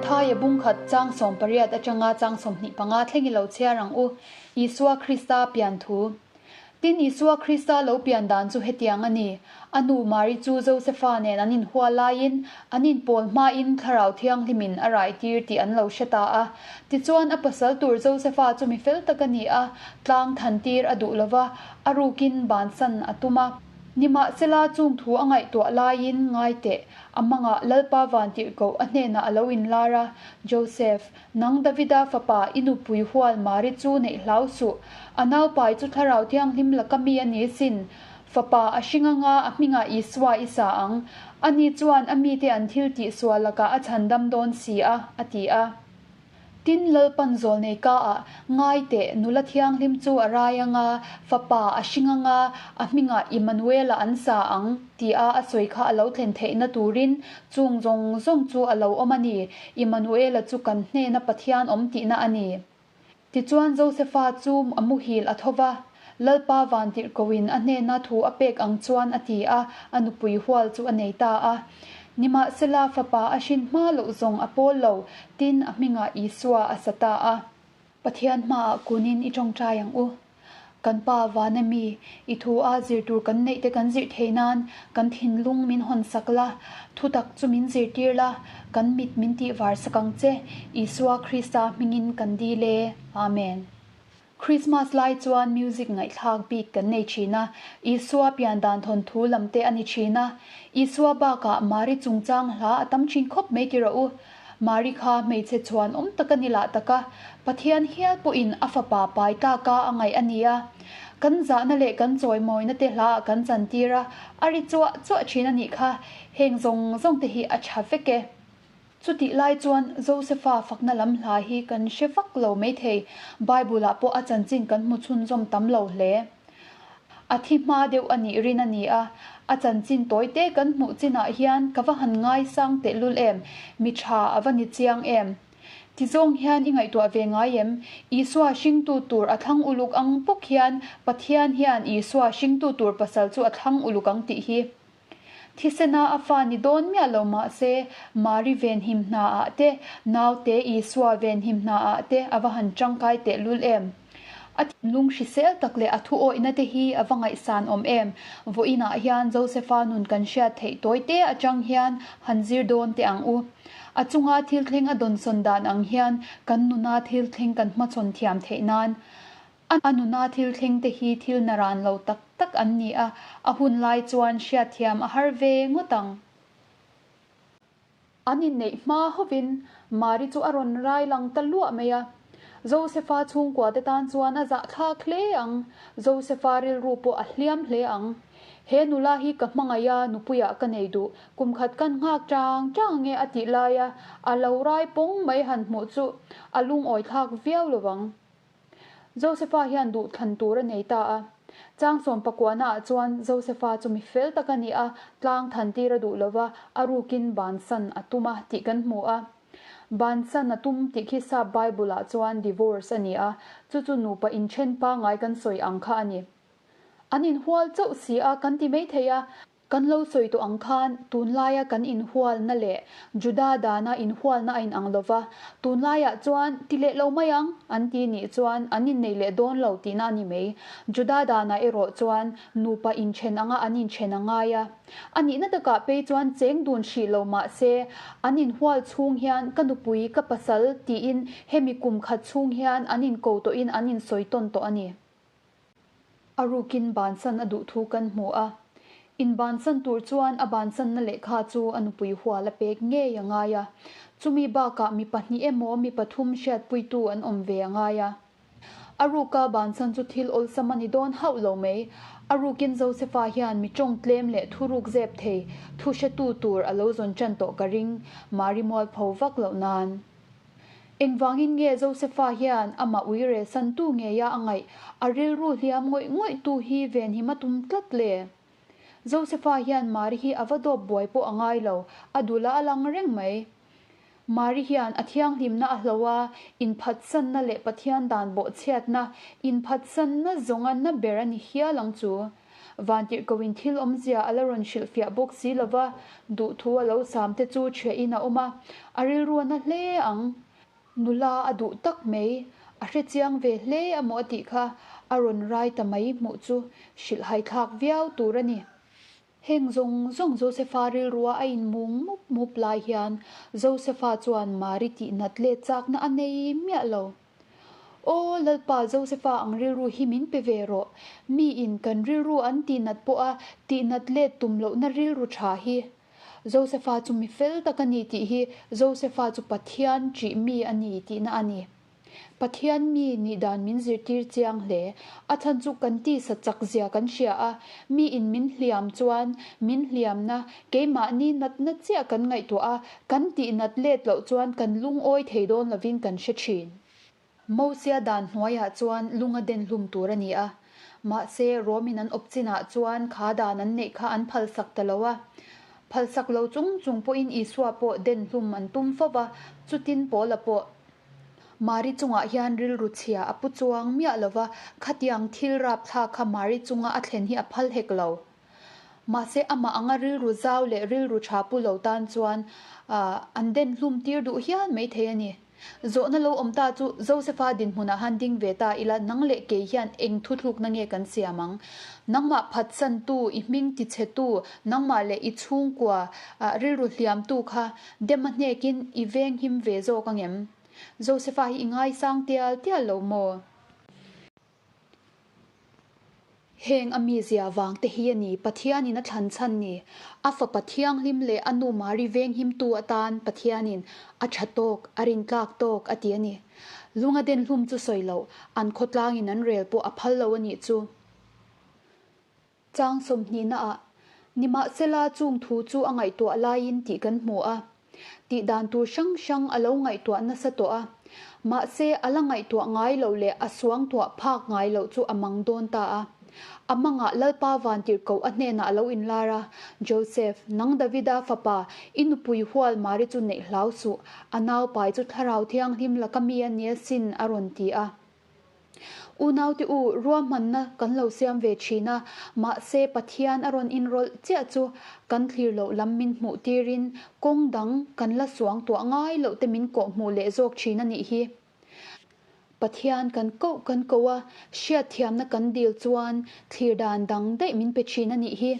Matthaia bung khat chang 18 atanga chang 25 thleng i lo chhiar ang u, Isua Krista pian thu. Tin, Isua Krista lo pian dan chu hetiang a ni, A nu Mari chu Josefa nen an inhua laiin, an inpawl hmain Thlarau Thianghlimin a raitir tih an lo hre ta a. Tichuan, a pasal tur Josefa chu mi fel tak a ni a, tlang thantir a duh lo va, a rukin bansan a tum a. Nimahsela, chung thu a ngaihtuah laiin, Ngai teh, a mangah Lalpa vantirhkoh a hnenah a lo inlar a, Joseph, nang Davida fapa i nupui hual Mari chu neih hlau suh, a naupai chu Thlarau Thianghlim laka mi a ni sin, fapa a hring anga a hmingah Isua i sa ang, ani chuan a mite an thil tihsual lakah a chhandam dawn si a, a ti a. Tin, Lalpan zawlnei ka ah, Ngai teh, nula thianghlim chu a rai anga, fapa a hring anga, a hmingah Immanuela an sa ang, tia a sawi kha a lo thlen theihna turin chung zawng zawng chu a lo awm a ni, Immanuela chu kan hnena Pathian awm tihna a ni. Tichuan Josefa chu a muhil a tho va, Lalpa vantirhkohin a hnena thu a pek ang chuan a ti a, a nupui hual chu a nei ta a. Nimahsela fapa a hrin hma loh zawng a pawl lo, tin a hmingah Isua a sa ta a. Pathian hmaah kunin i tawngtai ang u. Kan Pa vana mi, i thu a zir tur kan neih te kan zirh thei nan kan thinlung min hawn sak la, thutak chu min zirtir la, kan mit min tih var sak ang che, Isua Krista hmingin kan dil e. Amen. Christmas lai chuan music ngaihthlak bik kan nei thin a, Isua pian dan thawnthu lam te a ni thin a. Isua bakah Mari chungchang hla a tam thin khawp mai ti rawh u. Mari kha hmeichhe chhuan awm tak a ni lah tak a, Pathian hial pawhin a fapa pai tlaka a ngaih a ni a. Kan zahna leh kan chawimawina te hlaah kan chantir a, a ri chuah chuah thin a nih kha, heng zawng zawng te hi a tha vek e. Chutih lai chuan Josefa fakna lam hla hi kan hre vak lo maithei, Bible-ah pawh a chanchin kan hmu chhunzawm tam lo hle. A thi hma deuh a nih rin a ni a, a chanchin tawi te kan hmuh chinah hian ka va han ngaisang tehlul em, mi tha a va ni chiang em. Tizawng hian i ngaihtuah ve ngai em? Isua hringtu tur a thlang uluk ang bawk hian Pathian hian Isua hringtu tur pasal chu a thlang uluk ang tih hi. Thisena a fa ni dawn miah lo mah se, Mari venhim hnaah te, naute Isua venhim hnaah te a va han tangkai tehlul em! A thinlung hrisel tak leh a thu awihna te hi a va ngaihsan awm em! Vawiinah hian Josefa nun kan hriat theih tawi te atang hian han zir dawn teh ang u. A chunga thil thleng a dawnsawn dan ang hian kan nuna thil thleng kan hmachhawn thiam theih nan A nuna thil thleng te hi thil naran lo tak tak an ni a, a hun lai chuan hriatthiam a har ve ngawt ang. An inneih hma hovin Mari chu a rawn rai lang ta luah mai a. Josefa chhungkua te tan chuan a zahthlak hle ang, Josefa rilru pawh a hliam hle ang. He nula hi ka hmangaih a, nupuiah ka nei duh, kum khat kan nghak chang chang nge a tih laia a lo rai pawng mai han hmuh chu a lungawithlak viau lovang. Josefa hian duh thlan tur a nei ta a. Chang sawmpakuana ah chuan Josefa chu mi fel tak a ni a, tlang than tir a duh lova, a rukin bansan a tum a tih kan hmu a. Bansan a tum tih khi sap Bible ah chuan divorce a ni a, chu chu nupa inthen pangai kan sawi ang kha a ni. An inhual chauh si a kan ti mai thei a. Kan lo sawi tawh ang khan tunlaia kan inhualna leh Juda dana inhualna a inang lo va, tunlaiah chuan ti leh lo mai ang an ti nih chuan an innei leh dawn lo tihna a ni mai. Juda danah erawh chuan nupa inthen anga an inthen a ngai a. A nihna takah phei chuan cheng dun hrih lo mah se, an inhual chhung hian ka nupui, ka pasal tiin hemi kum khat chhung hian an inko tawhin an insawi tawn tawh a ni. A rukin bansan a duh thu kan hmu a. Inbansan tur chuan a bansanna lehkha chu a nupui hual a pek ngei a ngai a. Chumi bakah mi pahnih emaw mi pathum hriatpuitu an awm ve a ngai a. A ruka bansan chu thil awlsam a ni dawn hauh lo mai. A rukin Josefa hian mi tawng tlem leh thuruk zep thei, thu hretu tur a lo zawn tan tawh ka ring, Mari mualpho vak loh nan. Engvangin nge Josefa hian amah uire santu ngeia a ngaih, a rilru hliam ngawih ngawihtu hi venhim a tum tlat le? Josefa hian Mari hi a va dawp buai pawh a ngai lo, a dul a a lang reng mai. Mari hian a thianghlimna a hlo a, inphatsanna leh Pathian dan bawhchhiatna, inphatsanna zawnga na ber a ni hial ang chu. Vantirhkohin thil awmzia a la rawn hrilhfiah bawk si lo va, duhthu a lo sam te chu ṭhiahin a awm a, a rilru a na hle ang. Nula a duh tak mai, a hrechiang ve hle a maw a tih kha, a rawn rai ta mai hmuh chu hrilhhaithlak viau tur a ni. Heng zawng zawng Josefa rilrua a inmung mup mup lai hian Josefa chuan Mari tihnat let chakna a nei miah lo. Aw Lalpa Josefa ang rilru hi min pe ve rawh, miin kan rilru an tihnat pawha tihnat let tum lohna rilru tha hi. Josefa chu mi fel tak a ni tih hi Josefa chu Pathian ṭih mi a ni tihna a ni. Pathian mi nih dan min zirtir chiang hle. A chhan chu kan tisa chak zia kan hria a, miin min hliam chuan min hliamna, keimahni natna chiah kan ngaihtuah a, kan tihnat let loh chuan kan lungawi thei dawn lovin kan hre thin. Mosia dan hnuaiah chuan lung a den hlum tur a ni a, mahse Rom-in an awp chinah chuan kha dan an neih kha an phalsak ta lo a. Phalsak lo chung chung pawhin Isua pawh den hlum an tum fo va, chutin Paula pawh Mari chungah hian rilru chhia a pu chuang miah lo va, khatiang thil rapthlak kha Mari chunga a thlen hi a phal hek lo. Mahse amah anga rilru zau leh rilru tha pu lo tan chuan an den hlum tir duh hial mai thei a ni. Zawhna lo awm ta chu Josefa dinhmunah han ding ve ta ila nang leh kei hian eng thuthlukna nge kan siam ang? Nangmah phatsantu, i hming tichhetu, nangmah leh i chhungkua rilru hliamtu kha dem a hnekin i venghim ve zawk angem? Josefa hi i ngaisang tial tial lo maw? Heng a mizia vang te hi a ni Pathianin a thlan chhan ni. A fapa thianghlim leh a nu Mari venghimtu atan Pathianin a tha tawk, a rintlak tawk a ti a ni. Lunga den hlum chu sawi loh, an khawtlangin an rel pawh a phal lo a nih chu. Chang sawmhnihnaah, Nimahsela chung thu chu a ngaihtuah laiin tih kan hmu a. Tih dan tur hrang hrang a lo ngaihtuah nasa tawh a. Mahse, a la ngaihtuah ngai loh leh a suangtuah phak ngai loh chu a mang dawn ta a. A mangah Lalpa vantirhkoh a hnenah a lo inlar a, Joseph, nang Davida fapa, i nupui hual Mari chu neih hlau suh, a naupai chu Thlarau Thianghlim laka mi a nia sin a rawn ti a. Unaute u, ruahmanna kan lo siam ve thin a, mahse Pathian a rawn inrawlh chiah chu kan thlir loh lam min hmuh tirin kawng dang kan la suangtuah ngai loh te min kawhhmuh leh zawk thin a nih hi. Pathian kan koh kan koh a, hriatthiamna kan dil chuan thlir dan dang daih min pe thin a nih hi.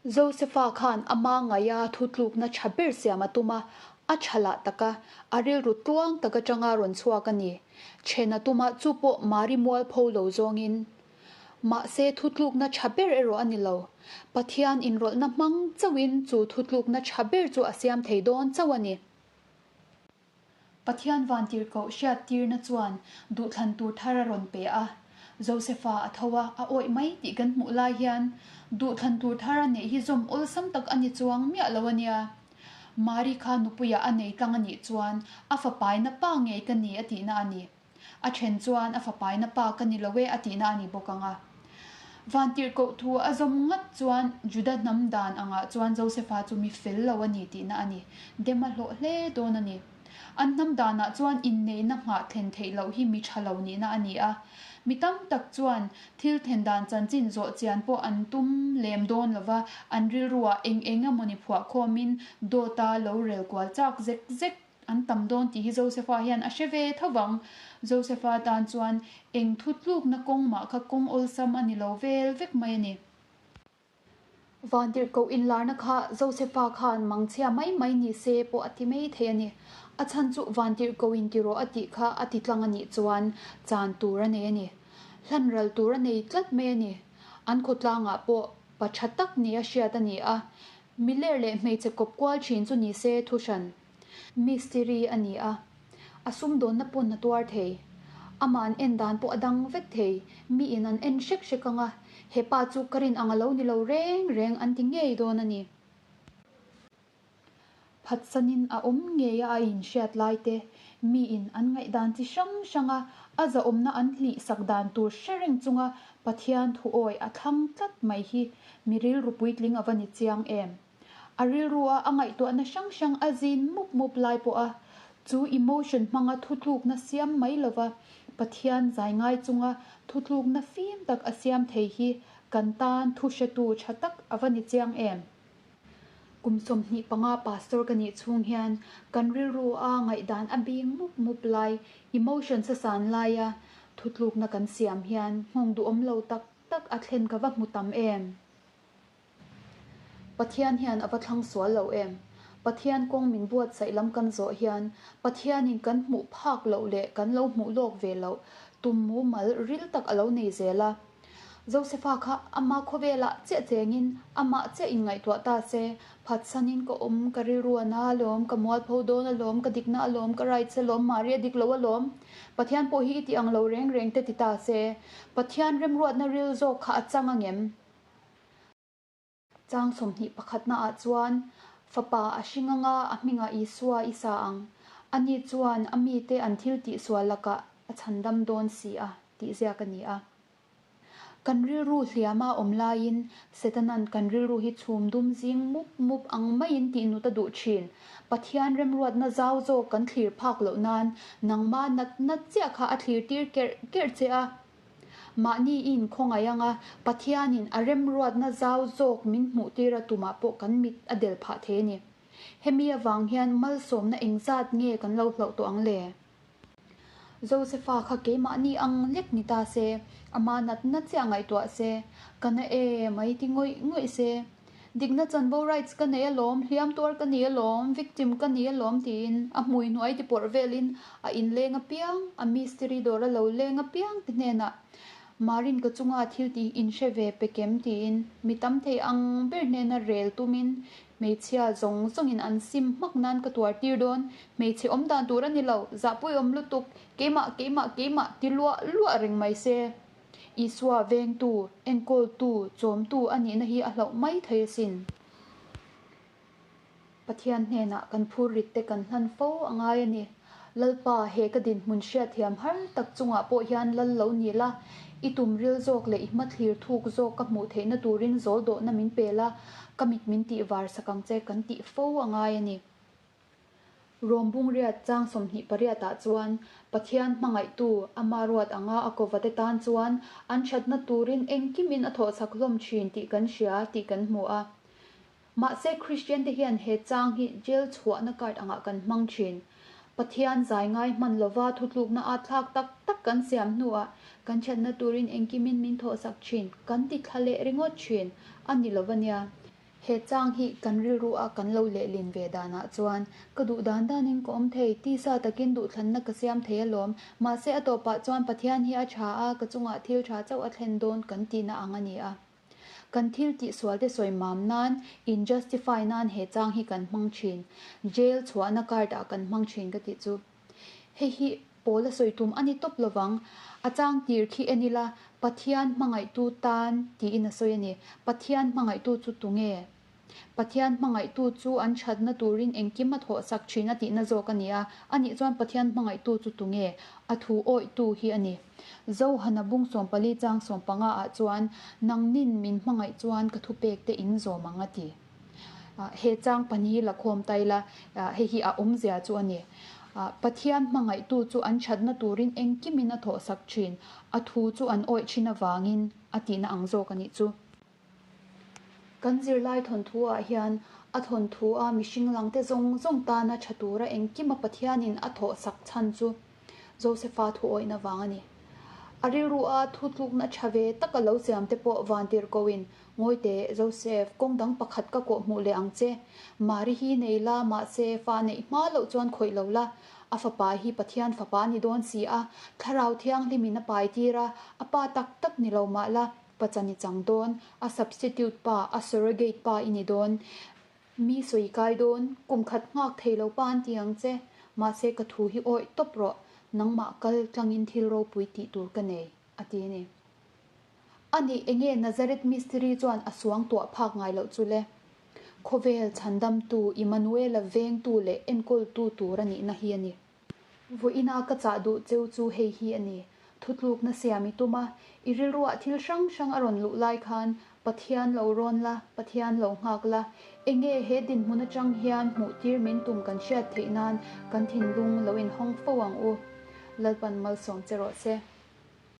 Josefa khan ama ngaia thutlukna tha ber siam a tum a, a tha lah tak a, a rilru tluang tak atanga rawn chhuak a ni. Then a tum a, chu pawh Mari mualpho lo zawngin. Mahse thutlukna tha ber erawh a ni lo. Pathian inrawlhna hmang chauhin chu thutlukna tha ber chu a siam thei dawn chauh a ni. Pathian vantirhkoh hriattirna chuan duhthlan tur thar a rawn pe a. Josefa a tho a, a awih mai tih kan hmuh lai hian duhthlan tur thar a neih hi zawm awlsam tak a ni chuang miah lo a nia. Mari kha nupuiah a nei tlang a nih chuan a fapaina pa ngei ka ni a tihna a ni. A then chuan a fapaina pa ka ni lo e a tihna a ni bawk ang a. Vantirhkoh thu a zawm ngat chuan Juda hnam dan angah chuan Josefa chu mi fel lo a ni tihna a ni. Dem a hlawh hle dawn a ni. An hnam danah chuan inneihna nghah thlen theih loh hi mi tha lo nihna a ni a. Mi tam tak chuan thil thlen dan chanchin zawh chian pawh an tum lem dawn lo va, an rilruah eng eng emawni phuahkhawmin dawta lo rel kual chak zek zek An tam dawn tih hi Josefa hian a hre ve tho vang. Josefa tan chuan eng thu tlukna kawng mah kha kawng awlsam a ni lo vel vek mai a ni. Vantirhkoh inlarna kha Josefa khan mangchhia mai mai ni se pawh a ti mai thei a ni. A chhan chu vantirhkoh in ti rawh a tih kha a ti tlang a nih chuan chan tur a nei a ni. Hlan ral tur a nei tlat mai a ni. An khawtlangah pawh pa tha tak ni a hriat a ni a. Miler leh hmeichhe kawp kual thin chu ni se thuhran. Mistiri a ni a, a sumdawnna pawn a tuar thei. Amah an en dan pawh a dang vek thei, miin an en hrek hrek ang a, he pa chu ka rin ang a lo ni lo reng reng an ti ngei dawn a ni. Phatsanin a awm ngei a a inhriat lai te, miin an ngaihdan chi hrang hrang a, a zahawmna an hlih sak dan tur hre reng chunga Pathian thuawi a thlang tlat mai hi mi rilru puitling a va ni chiang em. A rilrua a ngaihtuahna hrang hrang a zin mup mup lai pawha chu emotion hmanga thutlukna siam mai lova. Pathian zai ngai chunga thutlukna fim tak a siam thei hi kan tan thu hretu tha tak a va ni chiang em? Kum 25 pastor ka nih chhung hian kan rilru a ngaihdan a bing mup mup lai, emotions a san laia thutlukna kan siam hian nghawng duhawm lo tak tak a thlen ka va hmu tam em? Pathian hian a va thlang sual lo em? Pathian kawng min buatsaih lam kan zawh hian Pathianin kan hmuh phak loh leh kan lo hmuh lawk ve loh tum mumal ril tak a lo nei zel a. Josefa kha ama khawvelah chiah chengin amah chiah inngaihtuah ta se, phatsanin ka awm, ka rilru a na alawm, ka mualpho dawn alawm, ka dikna alawm, ka rights alawm, Maria dik lo alawm, Pathian pawh hi i tih ang lo reng reng te ti ta se, Pathian remruatna ril zawk kha a chang angem? Chang 20 pakhatnaah chuan, Fapa a hring anga a hmingah Isua i sa ang. Ani chuan a mite an thil tihsual lakah a chhandam dawn si a, tih ziak a ni a. Kan rilru hliama awm laiin Setanan kan rilru hi chhum dum zing mup mup ang maiin tihnut a duh thin. Pathian remruatna zau zawk kan thlir phak loh nan nangmah natna chiah kha a thlir tir kerh kerh che a. Mahni i inkhawngaih anga Pathianin a remruatna zau zawk min hmuh tir a tumah pawh kan mit a del phah thei a ni. Hemi avang hian malsawmna engzat nge kan lo hlauh tawh ang le? Josefa kha keimahni ang lek ni ta se, ama natna chiah ngaihtuah se, ka na e mai ti ngawih ngawih se. Dikna chanvo rights ka nei alawm, hliam tuar ka ni alawm, victim ka ni alawm tiin a hmui hnuai ti pawrh velin a inleng apiang, a mistiri dawr a lo leng apiang ti hnenah Marin ka chunga thil tih inhre ve pe kem tiin mi tam thei ang ber hnena rel tumin hmeichhia zawng zawngin an sim hmak nan ka tuar tir dawn, hmeichhe awm dan tur a ni lo, zahpuiawm lutuk, keimah keimah keimah ti luah luah reng mai se. Isua vengtu, enkawltu, chawmtu a nihna hi a hlauh mai thei asin. Pathian hnenah kan phur rit te kan hlan fo a ngai a ni. Lalpa, he ka dinhmun hriatthiam har tak chungah pawh hian lal lo ni la, i tum ril zawk leh i hmathlir thuk zawk ka hmuh theihna turin zawl dawhna min pe la, ka mit min tih var sak ang che kan tih fo a ngai a ni. Rom bungriat chang 28 ah chuan Pathian hmangaihtu ama ruat anga a kovate tan chuan an thatna turin engkimin a thawhchak hlawm thin tih kan hria tih kan hmu a. Mahse Kristian te hian he chang hi jail chhuahna card angah kan hmang thin. Pathian zai ngai hman lova thutlukna a thlak tak tak kan siam hnuah kan thatna turin engkimin min thawhsak thin kan ti thla leh ringawt thin a ni lova nia. He chang hi kan rilru a kan lo lehlin ve danah chuan ka duh dan danin ka awm thei, tisa takin duhthlanna ka siam thei alawm. Mahse a tawpah chuan Pathian hi a tha a, ka chungah thil tha chauh a thlen dawn kan tihna ang a ni a. Kan thil tihsual te sawi mam nan, in justify nan he chang hi kan hmang thin. Jail chhuahna card ah kan hmang thin ka tih chu. Hei hi Paula sawi tum a ni tawp lovang. A chang tir khi en ila, Pathian hmangaihtu tan tiin a sawi a ni. Pathian hmangaihtu chu tunge? Pathian hmangaihtu chu an thatna turin engkim a thawhsak thin a tihna zawk a ni a. Anih chuan Pathian hmangaihtu chu tunge? A thu awihtu hi a ni. Zohana bung 14 chang 15 ah chuan, Nangnin min hmangaih chuan ka thupekte in zawm ang a ti. He chang pahnih hi la khawm ta ila, hei hi a awmzia chu a ni. Pathian hmangaihtu chu an thatna turin engkimin a thawhsak thin, a thu chu an awih thin avangin a tihna ang zawk a nih chu. Kan zirlai thawnthu ah hian a thawnthu a mihring langte zawng zawng tana tha tura engkima Pathianin a thawhsak chhan chu Josefa thu awihna vang a ni. A rilru a thutlukna tha ve taka lo siam te pawh vantirhkoin Ngawi teh, Joseph, kawng dang pakhat ka kawh hmuh leh ang che. Mari hi nei la, mahse, fa neih hma loh chuan khawih lo la. A fapa hi Pathian fapa a ni dawn si a, Thlarau Thianghlimin a pai tir a, a pa tak tak ni lo mah la, pachan i chang dawn, a substitute pa, a surrogate pa i ni dawn. Mi sawi kai dawn, kum khat nghak thei lo pa an ti ang che. Mahse, ka thu hi awih tawp rawh, nangmah kal tlangin thil ropui tih tur ka nei, a ti a ni. A nih enge Nazareth mistiri chuan a suang tuah phak ngai loh chu le? Khawvel chhandamtu Immanuela vengtu leh enkawltu tur a nihna hi a ni. Vawiina ka chah duh cheu chu hei hi a ni, Thutlukna siam i tum a, i rilruah thil hrang hrang a rawn luh lai khan Pathian lo rawn la, Pathian lo nghak la, enge he dinhmun atang hian hmuhtir min tum kan hriat theih nan kan thinlung lo inhawng fo ang u. Lalpan malsawm che rawh se.